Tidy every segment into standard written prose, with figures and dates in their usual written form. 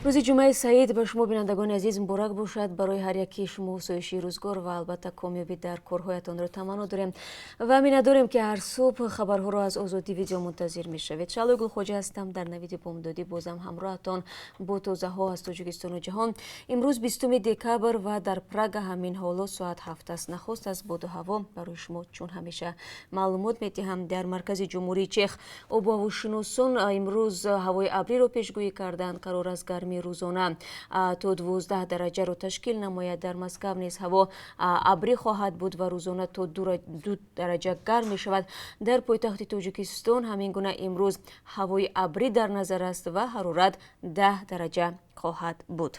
Рӯзи Ҷумъаи саид ба шумо, бинандагони азиз, муборак бошад. Барои ҳар яки шумо осоиши рӯзгор ва албатта комёбӣ дар корҳоятонро таманно дорем ва миннатдорем, ки ҳар субҳ хабарҳоро аз Озодӣ Видео мунтазир мешавед. Шаҳлои Гулхоҷа ҳастам. Дар навиди бомдодӣ бозам ҳамроҳатон бо тозаҳо аз Тоҷикистону ҷаҳон. Имрӯз 20 декабр ва дар Прага ҳамин ҳоло соат 7 аст. Нахуст аз боду ҳаво барои шумо чун ҳамеша маълумот медиҳам. Дар маркази Ҷумҳурии Чех обу ҳавошиносон имрӯз ҳавои абриро пешгӯӣ карданд. Қарор аст гармии рӯзона то 12 дараҷаро ташкил намояд. Дар Москав низ ҳаво абрӣ хоҳад буд ва рӯзона то 2 дараҷа гарм мешавад. Дар пойтахти Тоҷикистон ҳамин гуна имрӯз ҳавои абрӣ дар назар аст ва ҳарорат 10 дараҷа хоҳад буд.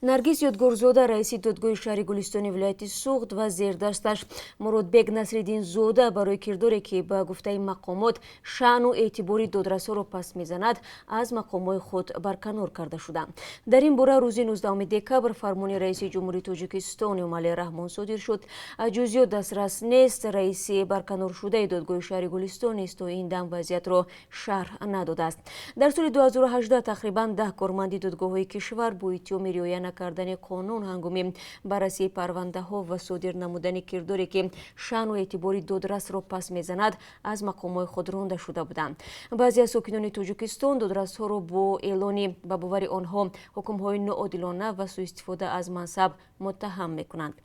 Наргиз Ёдгорзода, раиси додгоҳи шаҳри Гулистони вилояти Суғд, ва зердасташ Муродбек Насриддинзода барои кирдоре, ки ба гуфтаи мақомот шаъну эътибори додрасҳоро паст мезанад, аз мақомҳои худ барканор карда шуданд. Дар ин бора рӯзи 19 декабр фармони раиси Ҷумҳурии Тоҷикистон Эмомалӣ Раҳмон содир шуд. Ҷузъиёт дастрас нест. Раиси барканоршудаи додгоҳи шаҳри Гулистон низ то ин дам вазъиятро шарҳ надодааст. Дар соли 2018 тақрибан 10 корманди додгоҳҳои кишвар бо иттиҳоми риоя накардани қонун ҳангоми баррасии парвандаҳо ва содир намудани кирдоре, ки шаъну эътибори додрасро паст мезанад, аз мақомҳои худ ронда шуда буданд. Баъзе аз сокинони Тоҷикистон додрасҳоро бо эълони, ба бовари онҳо, ҳукмҳои ноодилона ва сӯистифода аз мансаб муттаҳам мекунанд.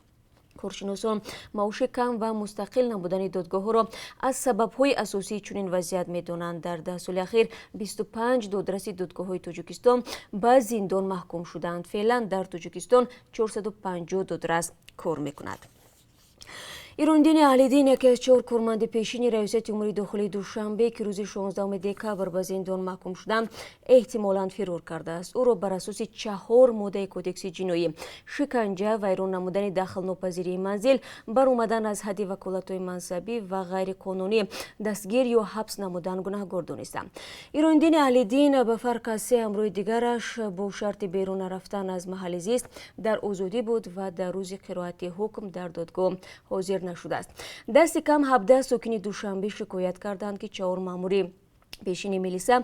Коршиносон маоши кам ва мустақил набудани додгоҳҳоро аз сабабҳои асосии чунин вазъият медонанд. Дар 10 соли ахир 25 додраси додгоҳҳои Тоҷикистон ба зиндон маҳкум шуданд. Феълан дар Тоҷикистон 450 додрас кор мекунад. Ирондини Аҳлиддин, яке аз чор корманди пешини Раёсати умури дохилии Душанбе, ки рӯзи 16 декабр ба зиндон маҳкум шуданд, эҳтимолан фирор кардааст. Ӯро бар асоси чаҳор моддаи Кодекси ҷиноӣ: шиканҷа, вайрон намудани дахлнопазирии манзил, баромадан аз ҳадди ваколатҳои мансабӣ ва ғайриқонунӣ дастгир ё ҳабс намудан гунаҳгор донистанд. Ирондини Аҳлиддин ба фарқ аз се ҳамроҳи дигараш бо шарти берун нарафтан аз маҳалли зист дар озодӣ буд ва дар рӯзи қироати ҳукм дар додгоҳ ҳозир нашудааст. Дасти кам 17 сокини Душанбе шикоят карданд, ки чаҳор маъмури пешини милиса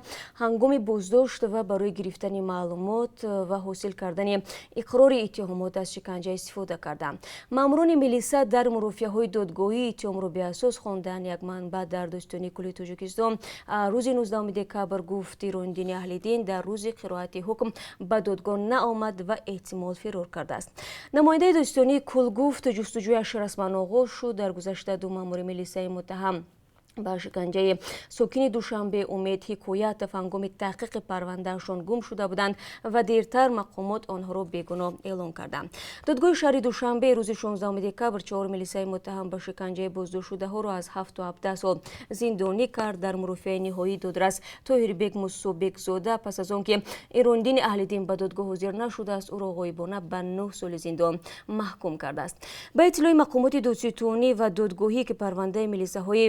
ҳангоми боздошт ва барои гирифтани маълумот ва ҳосил кардани иқрори иттиҳомот аз шиканҷа истифода карданд. Маъмурони милиса дар мурофиаҳои додгоҳӣ иттиҳомро беасос хонданд. Як манбаъ дар Додситонии кулли Тоҷикистон рӯзи 19 декабр гуфт, Ирондини Аҳлиддин дар рӯзи қироати ҳукм ба додгоҳ наомад ва эҳтимол фирор кардааст. Намояндаи Додситонии кул гуфт, ҷустуҷӯяш расман оғоз шуд. Дар гузашта ду маъмури милисаи муттаҳам ба шиканҷаи сокини Душанбе Умед Ҳикоятов ҳангоми таҳқиқи парвандаашон гум шуда буданд ва дертар мақомот онҳоро бегуноҳ эълон карданд. Додгоҳи шаҳри Душанбе рӯзи 16 декабр чаҳор милисаи муттаҳам ба шиканҷаи боздоштшудаҳоро аз 7 то 17 сол зиндонӣ кард. Дар мурофиаи ниҳоии додрас Тоҳирбек Мусобекзода пас аз он ки Ирондини Аҳлиддин ба додгоҳ ҳозир нашудааст, ӯро ғоибона ба 9 соли зиндон маҳкум кардааст. Ба иттилои мақомоти додситонӣ ва додгоҳӣ, ки парвандаи милисаҳои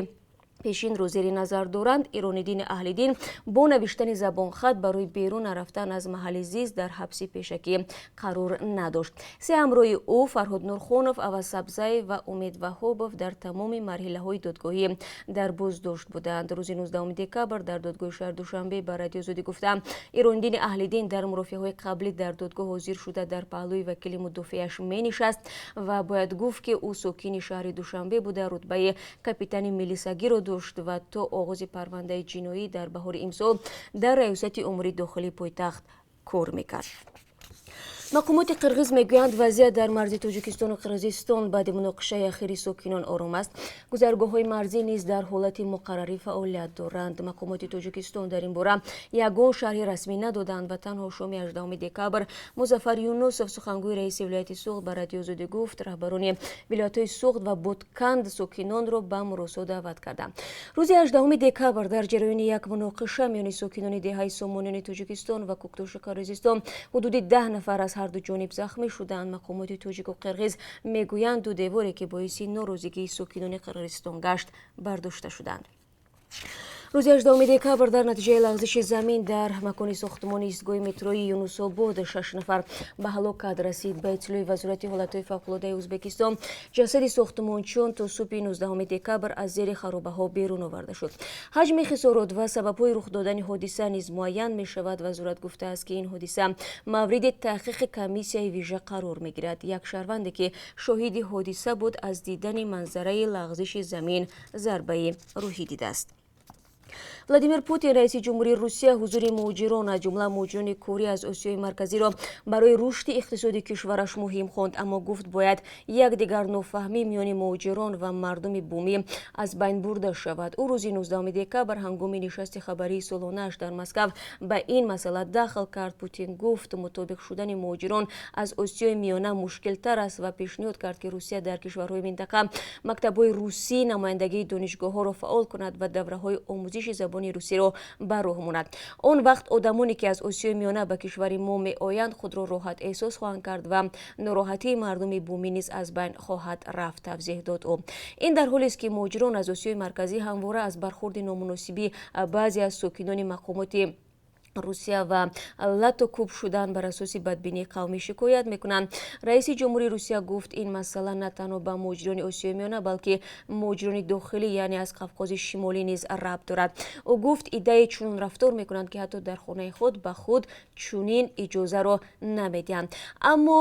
пешинро зери назар доранд, Ирониддини Аҳлиддин бо навиштани забонхат барои берун нарафтан аз маҳалли зист дар ҳабси пешакӣ қарор надошт. Се ҳамроҳи ӯ, Фарҳод Нурхонов, Аваз Сабзаев ва Умед Ваҳобов, дар тамоми марҳилаҳои додгоҳӣ дар боздошт буданд. Рӯзи 19 декабр дар додгоҳи шаҳри Душанбе ба Радиои Озодӣ гуфтанд, Ирониддини Аҳлиддин дар мурофиаҳои қаблӣ дар додгоҳ ҳозир шуда, дар паҳлӯи вакили мудофиааш менишаст ва бояд гуфт, ки ӯ сокини шаҳри Душанбе буда, рутбаи капитани милисагиро дошт ва то оғози парвандаи ҷиноӣ дар баҳори имсол дар Раёсати умури дохилии пойтахт кор мекард. Мақомоти қирғиз мегӯянд, вазъият дар марзи Тоҷикистону Қирғизистон баъди муноқишаи ахири сокинон ором аст. Гузаргоҳҳои марзӣ низ дар ҳолати муқаррарӣ фаъолият доранд. Мақомоти Тоҷикистон дар ин бора ягон шарҳи расмӣ надоданд ва танҳо шоми 18 декабр Музаффар Юнусов, сухангӯи раиси вилояти Суғд, ба Радиои Озодӣ гуфт, раҳбарони вилоятҳои Суғд ва Ботканд сокинонро ба муросо даъват карданд. Рӯзи 18 декабр дар ҷараёни як муноқиша миёни сокинони деҳаи Сомониёни Тоҷикистон ва Кӯктоши Қирғизистон ҳудуди 10 нафар аз ҳарду ҷониб захмӣ шуданд. Мақомоти тоҷику қирғиз мегӯянд, ду деворе, ки боиси норозигии сокинони Қирғизистон гашт, бардошта шуданд. Рӯзи 18 декабр дар натиҷаи лағзиши замин дар макони сохтмони истгоҳи метрои Юнусобод шаш нафар ба ҳалокат расид. Ба иттилои Вазорати ҳолатҳои фавқулодаи Ӯзбекистон, ҷасади сохтмончиён то субҳи 19 декабр аз зери харобаҳо берун оварда шуд. Ҳаҷми хисорот ва сабабҳои рух додани ҳодиса низ муайян мешавад. Вазорат гуфтааст, ки ин ҳодиса мавриди таҳқиқи комиссияи вижа қарор мегирад. Як шаҳрванде, ки шоҳиди ҳодиса буд, аз дидани манзараи лағзиши замин зарбаи рӯҳӣ дидааст. Владимир Путин, раиси ҷумҳурии Русия, ҳузури муҳоҷирон, аз ҷумла муҳоҷирони корӣ аз Осиёи Марказиро барои рушди иқтисоди кишвараш муҳим хонд, аммо гуфт, бояд якдигар нофаҳмӣ миёни муҳоҷирон ва мардуми бумӣ аз байн бурда шавад. Ӯ рӯзи 19 декабр ҳангоми нишасти хабарии солонааш дар Москав ба ин масъала дахл кард. Путин гуфт, мутобиқ шудани муҳоҷирон аз Осиёи Миёна мушкилтар аст ва пешниҳод кард, ки Русия дар кишварҳои минтақа мактабҳои русӣ, намояндагии донишгоҳҳоро фаъол кунад ва давраҳои омӯзиши забони русиро ба роҳ монад. Он вақт одамоне, ки аз Осиёи Миёна ба кишвари мо меоянд, худро роҳат эҳсос хоҳанд кард ва нороҳатии мардуми бумӣ низ аз байн хоҳад рафт, тавзеҳ дод ӯ. Ин дар ҳолест, ки муҳоҷирон аз Осиёи Марказӣ ҳамвора аз бархурди номуносиби баъзе аз сокинони мақомоти Русия ва лату кӯб шудан бар асоси бадбинии қавмӣ шикоят мекунанд. Раиси ҷумҳурии Русия гуфт, ин масъала на танҳо ба муҳоҷирони Осиёи Миёна, балки муҳоҷирони дохилӣ, яъне аз Қавқози Шимолӣ низ рабт дорад. Ӯ гуфт, иддае чунон рафтор мекунанд, ки ҳатто дар хонаи худ ба худ чунин иҷозаро намедиҳанд. Аммо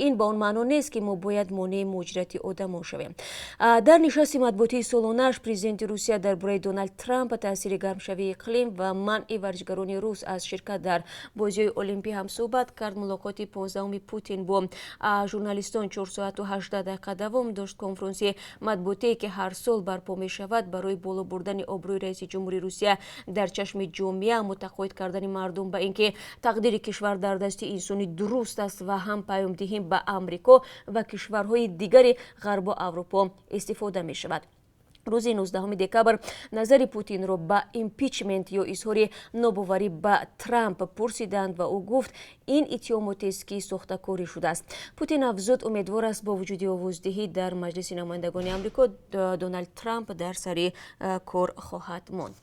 ин ба он маъно нест, ки мо бояд монеи муҳоҷирати одамон шавем. Дар нишасти матбуотии солонааш президенти Русия дар бораи Доналд Трамп, таъсири гармшавии иқлим ва манъи варзишгарони рус аз ширкат дар бозиҳои Олимпӣ ҳам суҳбат кард. Мулоқоти 15-уми Путин бо журналистон 4 соату 18 дақиқа давом дошт. Конфронси матбуотие, ки ҳар сол барпо мешавад, барои боло бурдани обрӯи раиси ҷумҳури Русия дар чашми ҷомеа, мутақоид кардани мардум ба ин ки тақдири кишвар дар дасти инсони дуруст аст ва ҳам паёмдиҳӣ ба Амрико ва кишварҳои дигари Ғарбу Аврупо истифода мешавад. Рӯзи 19 декабр назари Путинро ба импичмент ё изҳори нобоварӣ ба Трамп пурсиданд ва ӯ гуфт, ин иттиҳомотест, ки сохтакорӣ шудааст. Путин афзуд, умедвор аст, бо вуҷуди овоздиҳӣ дар Маҷлиси намояндагони Амрико Доналд Трамп дар сари кор хоҳад монд.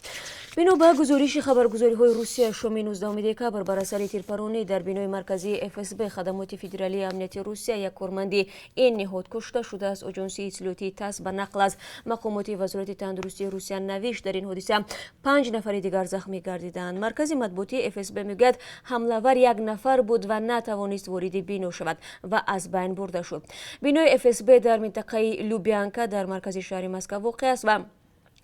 Бино ба гузориши хабаргузориҳои Русия, шоми 19 декабр бар асари тирпаронӣ дар бинои марказии ФСБ, Хадамоти федералии амнияти Русия, як корманди ин ниҳод кушта шудааст. Оҷонсии иттилоотии ТАСС ба нақл аз мақомоти Вазорати тандурустии Русия навишт, дар ин ҳодиса панҷ нафари дигар захмӣ гардиданд. Маркази матбуотии ФСБ мегӯяд, ҳамлавар як нафар буд ва натавонист вориди бино шавад ва аз байн бурда шуд. Бинои ФСБ дар минтақаи Лубянка дар маркази шаҳри Москав воқеъ аст ва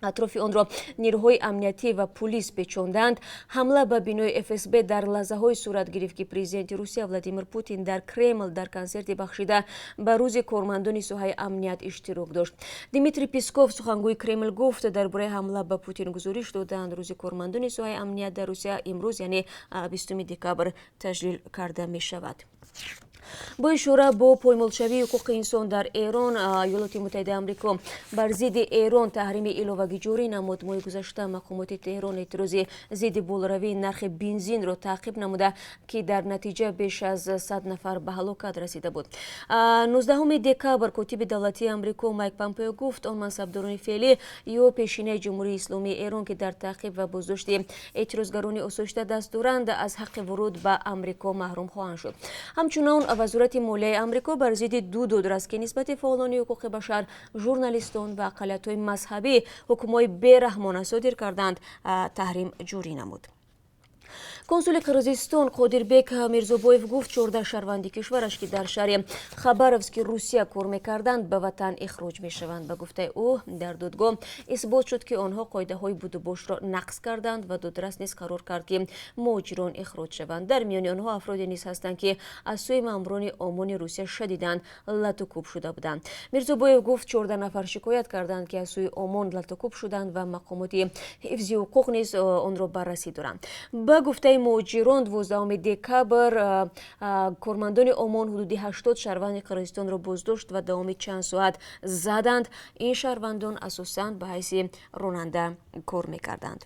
атрофи онро нирӯҳои амниятӣ ва пулис печонданд. Ҳамла ба бинои ФСБ дар лаҳзаҳое сурат гирифт, ки президенти Русия Владимир Путин дар Кремл дар консерти бахшида ба рӯзи кормандони соҳаи амният иштирок дошт. Дмитрий Песков, сухангӯи Кремл, гуфт, дар бораи ҳамла ба Путин гузориш доданд. Рӯзи кормандони соҳаи амният дар Русия имрӯз, яъне 20 декабр, таҷлил карда мешавад. Бо ишора бо поймолшавии ҳуқуқи инсон дар Эрон, Иёлоти Муттаҳидаи Амрико бар зидди Эрон таҳрими иловагӣ ҷорӣ намуд. Моҳи гузашта мақомоти Теҳрон эътирози зидди болоравии нархи бензинро таъқиб намуда, ки дар натиҷа беш аз 100 нафар ба ҳалокат расида буд. 19 декабр котиби давлатии Амрико Майк Помпео гуфт, он мансабдорони феълӣ ё пешинаи Ҷумҳурии Исломии Эрон, ки дар таъқиб ва боздошти эътирозгарони осоишта даст доранд, аз ҳаққи вуруд ба Амрико маҳрум хоҳанд шуд. Ҳамчунон Вазорати молияи Амрико бар зидди ду додрас, ки нисбати фаъолони ҳуқуқи башар, журналистон ва ақаллиятҳои мазҳабӣ ҳукмҳои бераҳмона содир карданд, таҳрим ҷорӣ намуд. Консули Қирғизистон Қодирбек Мирзобоев гуфт, 14 шаҳрванди кишвараш, ки дар шаҳри Хабаровски Русия кор мекарданд, ба ватан ихроҷ мешаванд. Ба гуфтаи ӯ, дар додгоҳ исбот шуд, ки онҳо қоидаҳои будубошро нақз карданд ва додрас низ қарор кард, ки муҳоҷирон ихроҷ шаванд. Дар миёни онҳо афроде низ ҳастанд, ки аз сӯи маъмурони ОМОНи Русия шадидан латукӯб шуда буданд. Мирзобоев гуфт, 14 нафар шикоят карданд, ки аз сӯи ОМОН латукӯб шуданд ва мақомоти ҳифзи ҳуқуқ низ онро баррасӣ доранд. Ба гуфтаи муҳоҷирон, 12 декабр кормандони ОМОН ҳудуди 80 шаҳрванди Қирғизистонро боздошт ва давоми чанд соат заданд. Ин шаҳрвандон асосан ба ҳайси ронанда кор мекарданд.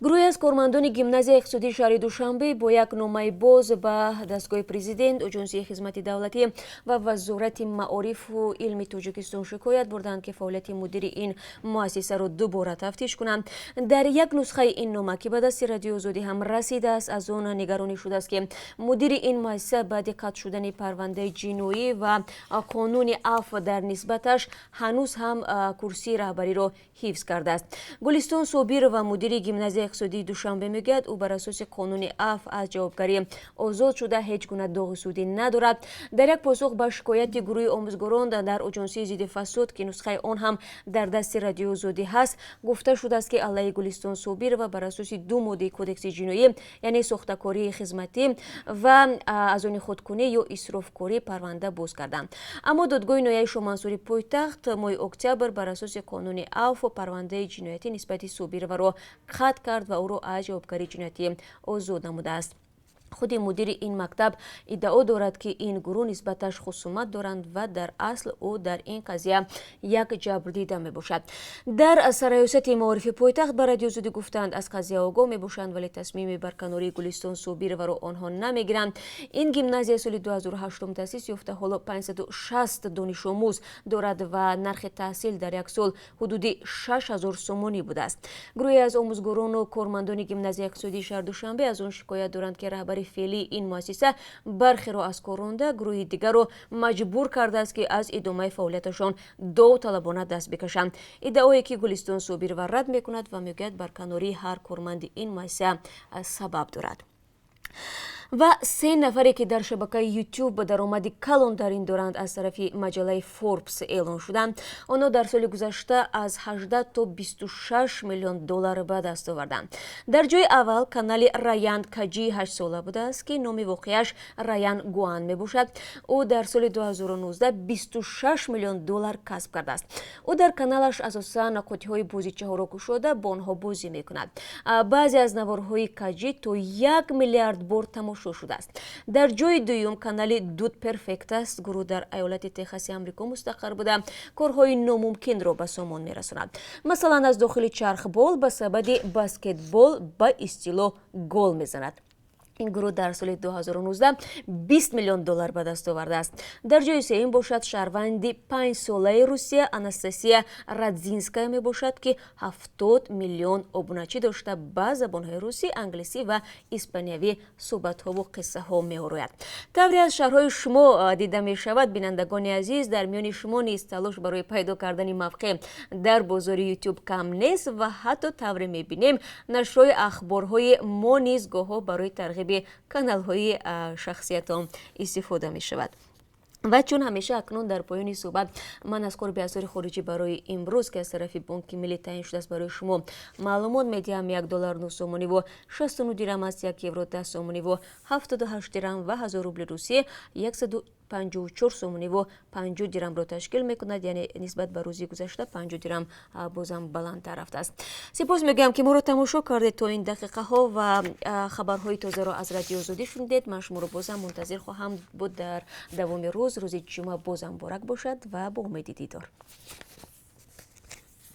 Гурӯҳе аз кормандони гимназияи иқтисодии шаҳри Душанбе бо як номаи боз ба дастгоҳи президент, Оҷонсии хизмати давлатӣ ва Вазорати маорифу илми Тоҷикистон шикоят бурданд, ки фаъолияти мудири ин муассисаро дубора тафтиш кунанд. Дар як нусхаи ин нома, ки ба дасти Радиои Озодӣ ҳам расидааст, аз он нигаронӣ шудааст, ки мудири ин муассиса баъди қатъ шудани парвандаи ҷиноӣ ва қонуни афв дар нисбаташ ҳанӯз ҳам курсии раҳбариро ҳифз кардааст. Гулистон Собирова, мудири гимназияи иқтисодии Душанбе, мегӯяд, ӯ бар асоси қонуни афв аз ҷавобгарӣ озод шуда, ҳеҷ гуна доғи судӣ надорад. Дар як посух ба шикояти гурӯҳи омӯзгорон дар Оҷонсии зидди фасод, ки нусхаи он ҳам дар дасти Радиои Озодӣ ҳаст, гуфта шудааст, ки алайҳи Гулистон Собирова бар асоси ду моддаи кодекси ҷиноӣ, яъне сохтакории хизматӣ ва аз они худкунӣ ё исрофкорӣ, парванда боз карданд. Аммо додгоҳи ноҳияи Шомансури пойтахт моҳи октябр бар асоси қонуни афв парвандаи ҷиноятӣ нисбати Собироваро қатъ кард ва ӯро аз ҷавобгарии ҷиноятӣ озод намудааст. Худи мудири ин мактаб иддао дорад, ки ин гурӯҳ нисбаташ хусумат доранд ва дар асл ӯ дар ин қазия як ҷабрдида мебошад. Дар сарраёсати маорифи пойтахт ба Радиои Озодӣ гуфтанд, аз қазия огоҳ мебошанд, вале тасмими барканории Гулистон Собироваро онҳо намегиранд. Ин гимназия соли 2008 таъсис ёфта, ҳоло 560 донишомӯз дорад ва нархи таҳсил дар як сол ҳудуди 6000 сомонӣ будааст. Гурӯҳе аз омӯзгорону кормандони гимназияи иқтисодии шаҳри Душанбе аз он шикоят доранд, ки раҳбари феълии ин муассиса бархеро аз кор ронда, гурӯҳи дигарро маҷбур кардааст, ки аз идомаи фаъолияташон довталабона даст бикашанд, иддаое ки Гулистон Собирова рад мекунад ва мегӯяд, барканории ҳар корманди ин муассиса сабаб дорад. Ва се нафаре, ки дар шабакаи Ютуб даромади калонтарин доранд, аз тарафи маҷаллаи Форбс эълон шуданд. Онҳо дар соли гузашта аз 18 то 26 миллион доллар ба даст оварданд. Дар ҷои аввал канали Раян Каҷии 8-сола будааст, ки номи воқеаш Раян Гуан мебошад. Ӯ дар соли 2019 26 миллион доллар касб кардааст. Ӯ дар каналаш асосан қуттиҳои бозичаҳоро кушода, бо онҳо бозӣ мекунад. Баъзе аз наворҳои Каҷӣ то 1 миллиард бор тамошо шудааст. Дар ҷои дуюм канали Дуд Перфект аст. Гурӯҳ дар айолати Техаси Амрико мустақар буда, корҳои номумкинро ба сомон мерасонад. Масалан, аз дохили чархбол ба сабади баскетбол ба истилоҳ гол мезанад. Ин гурӯҳ дар соли 2019 20 миллион доллар ба даст овардааст. Дар ҷои сеюм бошад шаҳрванди 5-солаи Русия Анастасия Радзинская мебошад, ки 70 миллион обуначӣ дошта, ба забонҳои русӣ, англисӣ ва испаниявӣ суҳбатҳову қиссаҳо меорояд. Тавре аз шарҳҳои шумо дида мешавад, бинандагони азиз, дар миёни шумо низ талош барои пайдо кардани мавқеъ дар бозори Ютуб кам нест ва ҳатто, тавре мебинем, нашрҳои ахборҳои мо низ гоҳҳо барои тарғиби каналҳои шахсиятон истифода мешавад. Ва чун ҳамеша, акнун дар поёни суҳбат ман аз қурби асъори хориҷӣ барои имрӯз, ки аз тарафи Бонки Миллӣ таъин шудааст, барои шумо маълумот медиҳам. 1 доллар 9 сомониву 69 дирам аст, 1 евро 10 сомониву 78 дирам ва 1000 рубли Русия 154 сомониву 50 дирамро ташкил мекунад, яъне нисбат ба рӯзи гузашта 50 дирам бозам баландтар рафтааст. Сипос мегӯям, ки моро тамошо кардед то ин дақиқаҳо ва хабарҳои тозаро аз Радиои Озодӣ шунидед. Ман шуморо бозам мунтазир хоҳам буд дар давоми рӯз. Рӯзи ҷумъа бозам муборак бошад ва бо умеди дидор.